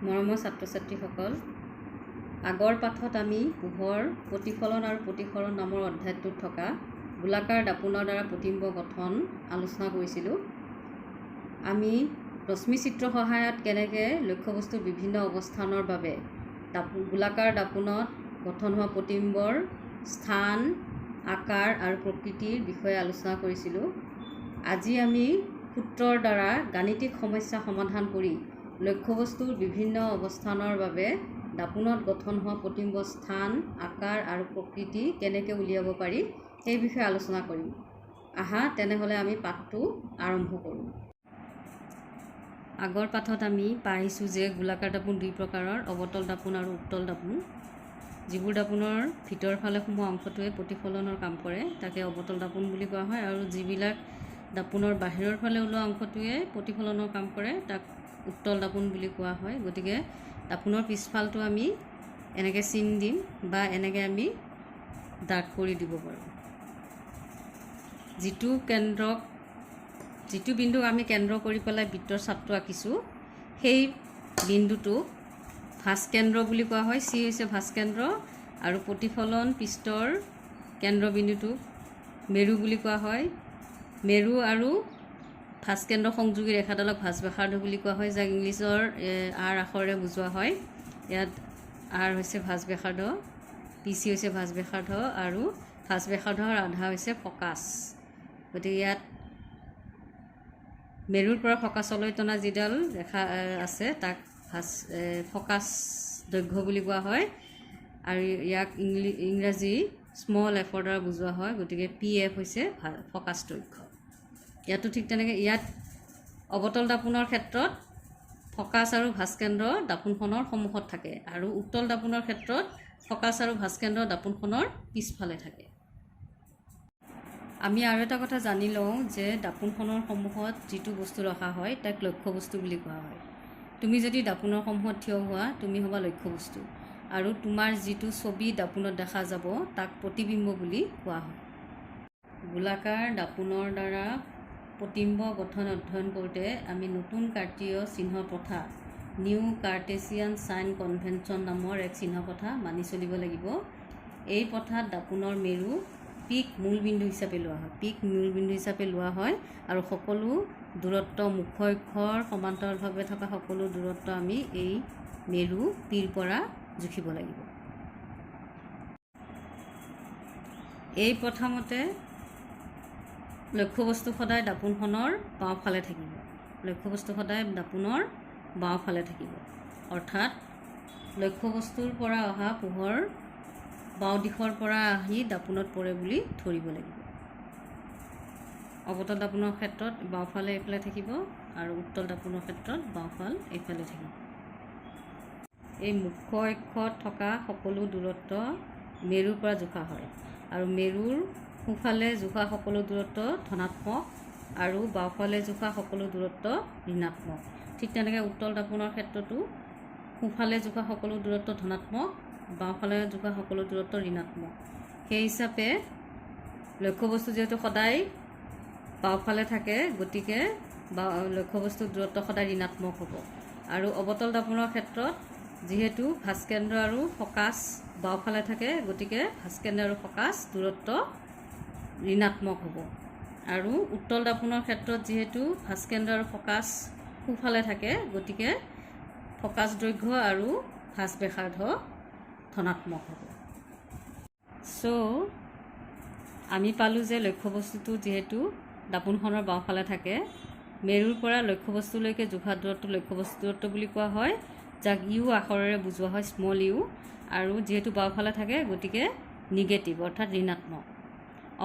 মৰমৰ ছাত্ৰ ছাত্ৰীসকল, আগৰ পাঠত আমি পোহৰ প্ৰতিফলন আৰু প্ৰতিসৰণ নামৰ অধ্যায়টোত থকা গোলাকাৰ দাপোনৰ দ্বাৰা প্ৰতিবিম্ব গঠন আলোচনা কৰিছিলোঁ। আমি ৰশ্মিচিত্ৰৰ সহায়ত কেনেকৈ লক্ষ্যবস্তুৰ বিভিন্ন অৱস্থানৰ বাবে গোলাকাৰ দাপোনত গঠন হোৱা প্ৰতিবিম্বৰ স্থান, আকাৰ আৰু প্ৰকৃতিৰ বিষয়ে আলোচনা কৰিছিলোঁ। আজি আমি সূত্ৰৰ দ্বাৰা গাণিতিক সমস্যা সমাধান কৰি লক্ষ্যবস্তুৰ বিভিন্ন অৱস্থানৰ বাবে দাপোনত গঠন হোৱা প্ৰতিবিম্ব স্থান, আকাৰ আৰু প্ৰকৃতি কেনেকৈ উলিয়াব পাৰি সেই বিষয়ে আলোচনা কৰিম। আহা, তেনেহ'লে আমি পাঠটো আৰম্ভ কৰোঁ। আগৰ পাঠত আমি পাইছোঁ যে গোলাকাৰ দাপোন দুই প্ৰকাৰৰ, অৱতল দাপোন আৰু উত্তল দাপোন। যিবোৰ দাপোনৰ ভিতৰৰ ফালে সোমোৱা অংশটোৱে প্ৰতিফলনৰ কাম কৰে, তাকে অৱতল দাপোন বুলি কোৱা হয়, আৰু যিবিলাক দাপোনৰ বাহিৰৰ ফালে ওলোৱা অংশটোৱে প্ৰতিফলনৰ কাম কৰে, তাক উত্তল দাপোন বুলি কোৱা হয়। গতিকে দাপোনৰ পিছফালটো আমি এনেকৈ চিন দিম বা এনেকৈ আমি দাগ কৰি দিব পাৰোঁ। যিটো বিন্দুক আমি কেন্দ্ৰ কৰি পেলাই বৃত্তৰ চাপটো আঁকিছোঁ, সেই বিন্দুটোক ভাঁজ কেন্দ্ৰ বুলি কোৱা হয়। চি হৈছে ভাঁজ কেন্দ্ৰ, আৰু প্ৰতিফলন পৃষ্ঠৰ কেন্দ্ৰবিন্দুটোক মেৰু বুলি কোৱা হয়। মেৰু আৰু ভাঁজ কেন্দ্ৰ সংযোগী ৰেখাডালক ভাঁজ ব্যাসাৰ্ধ বুলি কোৱা হয়, যাক ইংলিছৰ আৰ আখৰেৰে বুজোৱা হয়। ইয়াত আৰ হৈছে ভাঁজ ব্যাসাৰ্ধ, পি চি হৈছে ভাঁজ ব্যাসাৰ্ধ, আৰু ভাঁজ ব্যাসাৰ্ধৰ আধা হৈছে ফকাছ। গতিকে ইয়াত মেৰুৰ পৰা ফকাছলৈ টনা যিডাল ৰেখা আছে, তাক ফকাছ দৈৰ্ঘ্য বুলি কোৱা হয়, আৰু ইয়াক ইংৰাজী স্মল এফৰ দ্বাৰা বুজোৱা হয়। গতিকে পি এফ হৈছে ফকাছ দৈৰ্ঘ্য। ইয়াতো ঠিক তেনেকৈ ইয়াত অৱতল দাপোনৰ ক্ষেত্ৰত ফকাছ আৰু ভাঁজকেন্দ্ৰ দাপোনখনৰ সন্মুখত থাকে, আৰু উত্তল দাপোনৰ ক্ষেত্ৰত ফকাছ আৰু ভাঁজকেন্দ্ৰ দাপোনখনৰ পিছফালে থাকে। আমি আৰু এটা কথা জানি লওঁ যে দাপোনখনৰ সন্মুখত যিটো বস্তু ৰখা হয়, তাক লক্ষ্যবস্তু বুলি কোৱা হয়। তুমি যদি দাপোনৰ সন্মুখত থিয় হোৱা, তুমি হ'বা লক্ষ্যবস্তু, আৰু তোমাৰ যিটো ছবি দাপোনত দেখা যাব, তাক প্ৰতিবিম্ব বুলি কোৱা হয়। গোলাকাৰ দাপোনৰ দ্বাৰা প্ৰতিবিম্ব গঠন অধ্যয়ন কৰোঁতে আমি নতুন কাৰ্টীয় চিহ্ন প্ৰথা, নিউ কাৰ্টেছিয়ান চাইন কনভেনশ্যন নামৰ এক চিহ্ন প্ৰথা মানি চলিব লাগিব। এই প্ৰথাত দাপোনৰ মেৰু পিক মূলবিন্দু হিচাপে লোৱা হয়, পিক মূলবিন্দু হিচাপে লোৱা হয়, আৰু সকলো দূৰত্ব, মুখ্য অক্ষৰ সমান্তৰালভাৱে থকা সকলো দূৰত্ব আমি এই মেৰু পিৰ পৰা জুখিব লাগিব। এই প্ৰথামতে লক্ষ্যবস্তু সদায় দাপোনখনৰ বাওঁফালে থাকিব। লক্ষ্যবস্তু সদায় দাপোনৰ বাওঁফালে থাকিব, অৰ্থাৎ লক্ষ্যবস্তুৰ পৰা অহা পোহৰ বাওঁ দিশৰ পৰা আহি দাপোনত পৰে বুলি ধৰিব লাগিব। অৱতল দাপোনৰ ক্ষেত্ৰত বাওঁফালে এইফালে থাকিব, আৰু উত্তল দাপোনৰ ক্ষেত্ৰত বাওঁফাল এইফালে থাকিব। এই মুখ্য অক্ষত থকা সকলো দূৰত্ব মেৰুৰ পৰা জোখা হয়, আৰু মেৰুৰ সোঁফালে জোখা সকলো দূৰত্ব ধনাত্মক আৰু বাওঁফালে জোখা সকলো দূৰত্ব ঋণাত্মক। ঠিক তেনেকৈ উত্তল দাপোনৰ ক্ষেত্ৰতো সোঁফালে জোখা সকলো দূৰত্ব ধনাত্মক, বাওঁফালে জোখা সকলো দূৰত্ব ঋণাত্মক। সেই হিচাপে লক্ষ্যবস্তু যিহেতু সদায় বাওঁফালে থাকে, গতিকে বা লক্ষ্যবস্তুৰ দূৰত্ব সদায় ঋণাত্মক হ'ব। আৰু অৱতল দাপোনৰ ক্ষেত্ৰত যিহেতু ভাঁজকেন্দ্ৰ আৰু ফকাছ বাওঁফালে থাকে, গতিকে ভাঁজকেন্দ্ৰ আৰু ফকাছ দূৰত্ব ঋণাত্মক হ'ব। আৰু উত্তল দাপোনৰ ক্ষেত্ৰত যিহেতু ভাঁজকেন্দ্ৰ আৰু ফকাছ সোঁফালে থাকে, গতিকে ফকাছ দৈৰ্ঘ্য আৰু ভাঁজ ব্যাসাৰ্ধ ধনাত্মক হ'ব। চ' আমি পালোঁ যে লক্ষ্যবস্তুটো যিহেতু দাপোনখনৰ বাওঁফালে থাকে, মেৰুৰ পৰা লক্ষ্যবস্তুলৈকে জোখা দূৰত্ব লক্ষ্যবস্তু দূৰত্ব বুলি কোৱা হয়, যাক ইউ আখৰেৰে বুজোৱা হয়, স্মল ইউ, আৰু যিহেতু বাওঁফালে থাকে, গতিকে নিগেটিভ, অৰ্থাৎ ঋণাত্মক।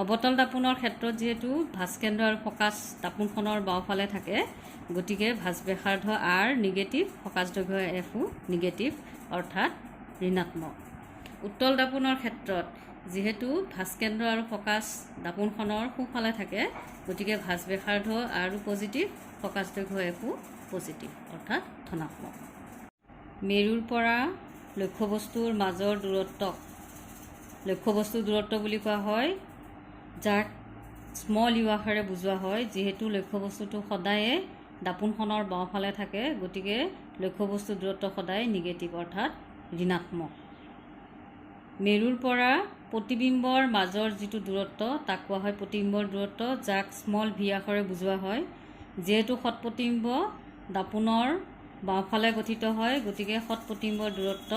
অৱতল দাপোনৰ ক্ষেত্ৰত যিহেতু ভাঁজকেন্দ্ৰ আৰু ফকাছ দাপোনখনৰ বাওঁফালে থাকে, গতিকে ভাঁজ ব্যাসাৰ্ধ আৰ নিগেটিভ, ফকাছ দৈৰ্ঘ্য এফো নিগেটিভ, অৰ্থাৎ ঋণাত্মক। উত্তল দাপোনৰ ক্ষেত্ৰত যিহেতু ভাঁজকেন্দ্ৰ আৰু ফকাছ দাপোনখনৰ সোঁফালে থাকে, গতিকে ভাঁজ ব্যাসাৰ্ধ আৰু পজিটিভ, ফকাছ দৈৰ্ঘ্য এফো পজিটিভ, অৰ্থাৎ ধনাত্মক। মেৰুৰ পৰা লক্ষ্যবস্তুৰ মাজৰ দূৰত্বক লক্ষ্যবস্তুৰ দূৰত্ব বুলি কোৱা হয়, যাক স্মল ইউ আখৰেৰে বুজোৱা হয়। যিহেতু লক্ষ্যবস্তুটো সদায়ে দাপোনখনৰ বাওঁফালে থাকে, গতিকে লক্ষ্যবস্তুৰ দূৰত্ব সদায় নিগেটিভ অৰ্থাৎ ঋণাত্মক। মেৰুৰ পৰা প্ৰতিবিম্বৰ মাজৰ যিটো দূৰত্ব তাক কোৱা হয় প্ৰতিবিম্বৰ দূৰত্ব, যাক স্মল ভি আখৰে বুজোৱা হয়। যিহেতু সৎ প্ৰতিবিম্ব দাপোনৰ বাওঁফালে গঠিত হয়, গতিকে সৎ প্ৰতিবিম্বৰ দূৰত্ব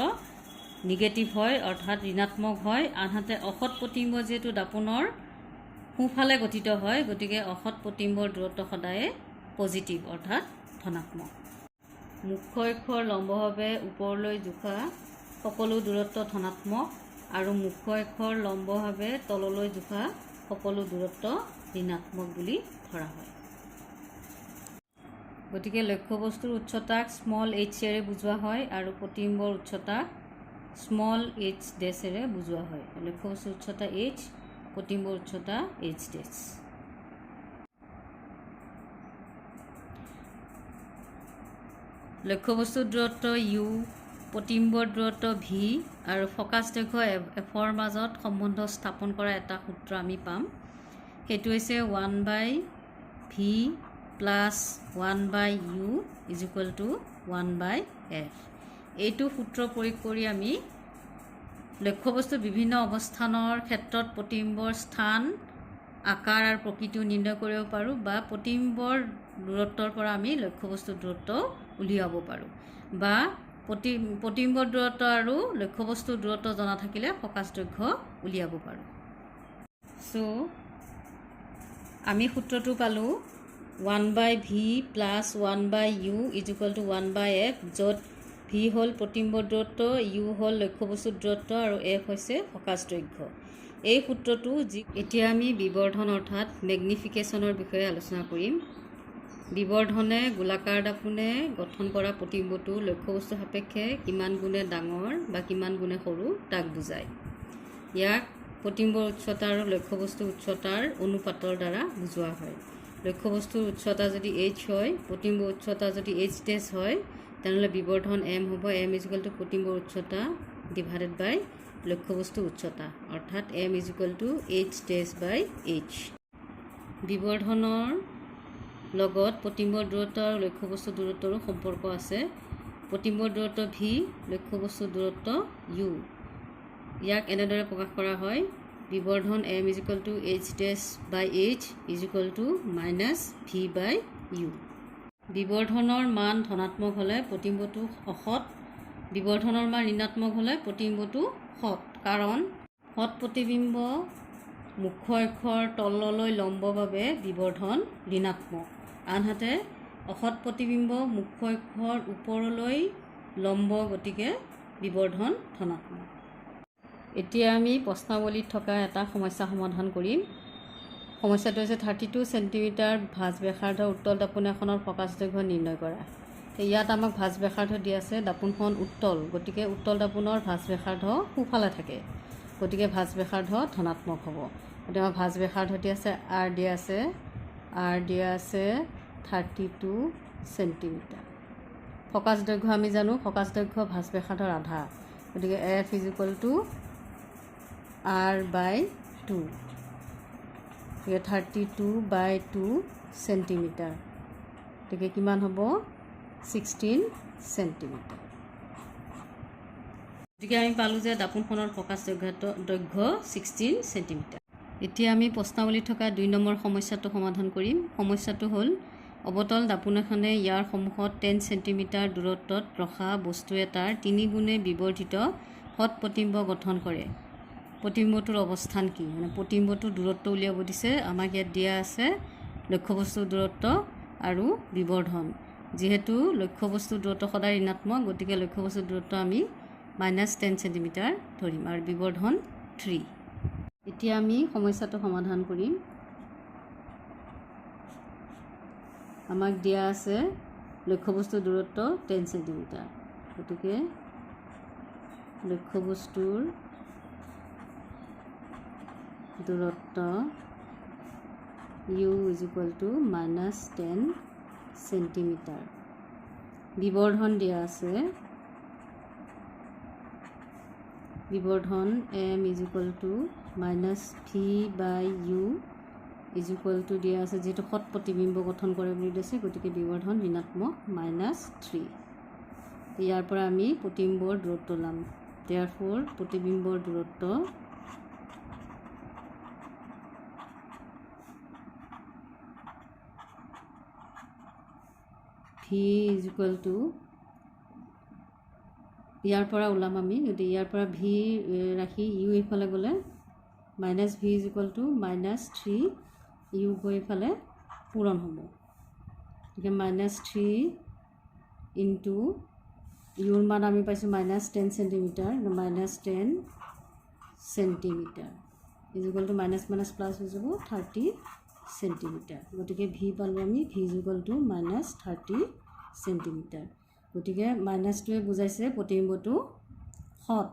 নিগেটিভ হয় অৰ্থাৎ ঋণাত্মক হয়। আনহাতে অসৎ প্ৰতিবিম্ব যিহেতু দাপোনৰ সোঁফালে গঠিত হয়, গতিকে অসৎ প্ৰতিবিম্বৰ দূৰত্ব সদায়ে পজিটিভ অৰ্থাৎ ধনাত্মক। মুখ্য অক্ষৰ লম্বভাৱে ওপৰলৈ জোখা সকলো দূৰত্ব ধনাত্মক আৰু মুখ্য অক্ষৰ লম্বভাৱে তললৈ জোখা সকলো দূৰত্ব ঋণাত্মক বুলি ধৰা হয়। গতিকে লক্ষ্যবস্তুৰ উচ্চতাক স্মল এইচেৰে বুজোৱা হয় আৰু প্ৰতিবিম্বৰ উচ্চতাক স্মল এইচ ডেছেৰে বুজোৱা হয়। লক্ষ্যবস্তুৰ উচ্চতা এইচ, প্ৰতিবিম্বৰ উচ্চতা এইচ ডেছ। লক্ষ্যবস্তুৰ দূৰত্ব you, প্ৰতিবিম্বৰ দূৰত্ব ভি আৰু ফকাছ দৈৰ্ঘ্য এফৰ মাজত সম্বন্ধ স্থাপন কৰা এটা সূত্ৰ আমি পাম। সেইটো হৈছে 1 by V plus 1 by U is equal to 1 by F. এইটো সূত্ৰ প্ৰয়োগ কৰি আমি লক্ষ্যবস্তুৰ বিভিন্ন অৱস্থানৰ ক্ষেত্ৰত প্ৰতিবিম্বৰ স্থান, আকাৰ আৰু প্ৰকৃতিও নিৰ্ণয় কৰিব পাৰোঁ, বা প্ৰতিবিম্বৰ দূৰত্বৰ পৰা আমি লক্ষ্যবস্তুৰ দূৰত্ব উলিয়াব পাৰোঁ, বা প্ৰতিবিম্বৰ দূৰত্ব আৰু লক্ষ্যবস্তুৰ দূৰত্ব জনা থাকিলে ফকাছ দৈৰ্ঘ্য উলিয়াব পাৰোঁ। চ' আমি সূত্ৰটো পালোঁ 1 by V plus 1 by U is equal to 1 by F, য'ত ভি হ'ল প্ৰতিবিম্বৰ দূৰত্ব, you হ'ল লক্ষ্যবস্তুৰ দূৰত্ব আৰু এফ হৈছে ফকাছ দৈৰ্ঘ্য। এই সূত্ৰটো যি এতিয়া আমি বিবৰ্ধন অৰ্থাৎ মেগনিফিকেশ্যনৰ বিষয়ে আলোচনা কৰিম। বিবৰ্ধনে গোলাকাৰ দাপোনে গঠন কৰা প্ৰতিবিম্বটো লক্ষ্যবস্তু সাপেক্ষে কিমান গুণে ডাঙৰ বা কিমান গুণে সৰু তাক বুজায়। ইয়াক প্ৰতিবিম্বৰ উচ্চতা আৰু লক্ষ্যবস্তুৰ উচ্চতাৰ অনুপাতৰ দ্বাৰা বুজোৱা হয়। লক্ষ্যবস্তুৰ উচ্চতা যদি এইচ হয়, প্ৰতিবিম্বৰ উচ্চতা যদি এইচ ডেছ হয়, তেনেহ'লে বিবৰ্ধন এম হ'ব এম is equal to প্ৰতিবিম্বৰ উচ্চতা ডিভাইডেড বাই লক্ষ্যবস্তুৰ উচ্চতা, অৰ্থাৎ M is equal to H dash by H. বিবৰ্ধনৰ লগত প্ৰতিবিম্বৰ দূৰত্ব আৰু লক্ষ্যবস্তুৰ দূৰত্বৰো সম্পৰ্ক আছে। প্ৰতিবিম্বৰ দূৰত্ব ভি, লক্ষ্যবস্তুৰ দূৰত্ব you. ইয়াক এনেদৰে প্ৰকাশ কৰা হয়: বিবৰ্ধন M is equal to H dash by H is equal to minus V by U. বিবৰ্ধনৰ মান ধনাত্মক হ'লে প্ৰতিবিম্বটো অসৎ, বিবৰ্ধনৰ মান ঋণাত্মক হ'লে প্ৰতিবিম্বটো সৎ। কাৰণ সৎ প্ৰতিবিম্ব মুখ্য অক্ষৰ তললৈ লম্ব বাবে বিবৰ্ধন ঋণাত্মক, আনহাতে অসৎ প্ৰতিবিম্ব মুখ্য অক্ষৰ ওপৰলৈ লম্ব, গতিকে বিবৰ্ধন ধনাত্মক। এতিয়া আমি প্ৰশ্নাৱলীত থকা এটা সমস্যা সমাধান কৰিম। সমস্যাটো হৈছে 32 চেণ্টিমিটাৰ ভাঁজ ব্যাসাৰ্ধ উত্তল দাপোন এখনৰ ফকাছ দৈৰ্ঘ্য নিৰ্ণয় কৰা। ইয়াত আমাক ভাঁজ ব্যাসাৰ্ধ দিয়া আছে। দাপোনখন উত্তল, গতিকে উত্তল দাপোনৰ ভাঁজ ব্যাসাৰ্ধ সোঁফালে থাকে, গতিকে ভাঁজ ব্যাসাৰ্ধ ধনাত্মক হ'ব। গতিকে আমাৰ ভাঁজ ব্যাসাৰ্ধ দিয়া আছে, আৰ দিয়া আছে, আৰ দিয়া আছে 32 চেণ্টিমিটাৰ। ফকাছ দৈৰ্ঘ্য আমি জানো, ফকাছ দৈৰ্ঘ্য ভাঁজ ব্যাসাৰ্ধৰ আধা, গতিকে F is equal to R by 2, গতিকে 32 বাই 2 চেণ্টিমিটাৰ, গতিকে কিমান হ'ব? 16 চেণ্টিমিটাৰ। গতিকে আমি পালোঁ যে দাপোনখনৰ ফকাছ দৈৰ্ঘ্য 16 চেণ্টিমিটাৰ। এতিয়া আমি প্ৰশ্নাৱলীত থকা 2 নম্বৰ সমস্যাটো সমাধান কৰিম। সমস্যাটো হ'ল, অৱতল দাপোন এখনে ইয়াৰ সন্মুখত 10 চেণ্টিমিটাৰ দূৰত্বত ৰখা বস্তু এটাৰ 3 গুণে বিবৰ্ধিত সৎ প্ৰতিবিম্ব গঠন কৰে। প্ৰতিবিম্বটোৰ অৱস্থান কি? মানে প্ৰতিবিম্বটোৰ দূৰত্ব উলিয়াব দিছে আমাক। ইয়াত দিয়া আছে লক্ষ্যবস্তুৰ দূৰত্ব আৰু বিবৰ্ধন। যিহেতু লক্ষ্যবস্তুৰ দূৰত্ব সদায় ঋণাত্মক, গতিকে লক্ষ্যবস্তুৰ দূৰত্ব আমি মাইনাছ 10 চেণ্টিমিটাৰ ধৰিম আৰু বিবৰ্ধন 3। এতিয়া আমি সমস্যাটো সমাধান কৰিম। আমাক দিয়া আছে লক্ষ্যবস্তুৰ দূৰত্ব 10 চেণ্টিমিটাৰ, গতিকে লক্ষ্যবস্তুৰ দূৰত্ব U is equal to minus 10 centimetre. বিবৰ্ধন দিয়া আছে, বিবৰ্ধন M is equal to minus V by U is equal to দিয়া আছে, যিহেতু সৎ প্ৰতিবিম্ব গঠন কৰে বুলি দিছে, গতিকে বিবৰ্ধন ঋণাত্মক মাইনাছ 3। ইয়াৰ পৰা আমি প্ৰতিবিম্বৰ দূৰত্ব ওলাম। দেয়াৰফ'ৰ, প্ৰতিবিম্বৰ দূৰত্ব ভি is equal to, ইয়াৰ পৰা ওলাম আমি। গতিকে ইয়াৰ পৰা ভি ৰাখি ইউ এইফালে গ'লে minus v is equal to minus three u গৈ এইফালে পূৰণ হ'ব। গতিকে মাইনাছ থ্ৰী ইনটু ইউৰ মান আমি পাইছোঁ minus 10 centimetre, minus 10 centimetre is equal to minus minus plus হৈ যাব 30 চেণ্টিমিটাৰ। গতিকে ভি পালোঁ আমি v is equal to minus 30 centimetre. গতিকে মাইনাছটোৱে বুজাইছে প্ৰতিবিম্বটো সৎ,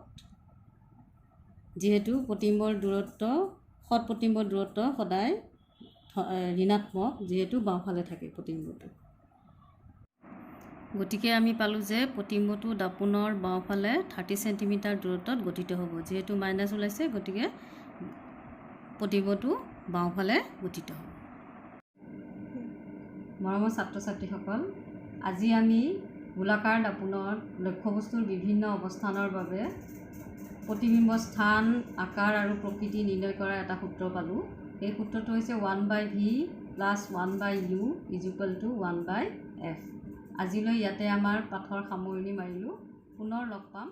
যিহেতু প্ৰতিবিম্বৰ দূৰত্ব, সৎ প্ৰতিবিম্বৰ দূৰত্ব সদায় ঋণাত্মক, যিহেতু বাওঁফালে থাকে প্ৰতিবিম্বটো। গতিকে আমি পালোঁ যে প্ৰতিবিম্বটো দাপোনৰ বাওঁফালে 30 চেণ্টিমিটাৰ দূৰত্বত গঠিত হ'ব। যিহেতু মাইনাছ ওলাইছে, গতিকে প্ৰতিবিম্বটো বাওঁফালে গঠিত হ'ব। মৰমৰ ছাত্ৰ ছাত্ৰীসকল, আজি আমি গোলাকাৰ দাপোনত লক্ষ্যবস্তুৰ বিভিন্ন অৱস্থানৰ বাবে প্ৰতিবিম্ব স্থান, আকাৰ আৰু প্ৰকৃতি নিৰ্ণয় কৰা এটা সূত্ৰ পালোঁ। সেই সূত্ৰটো হৈছে one by v plus one by u is equal to one by f। আজিলৈ ইয়াতে আমাৰ পাঠৰ সামৰণি মাৰিলোঁ। পুনৰ লগ পাম।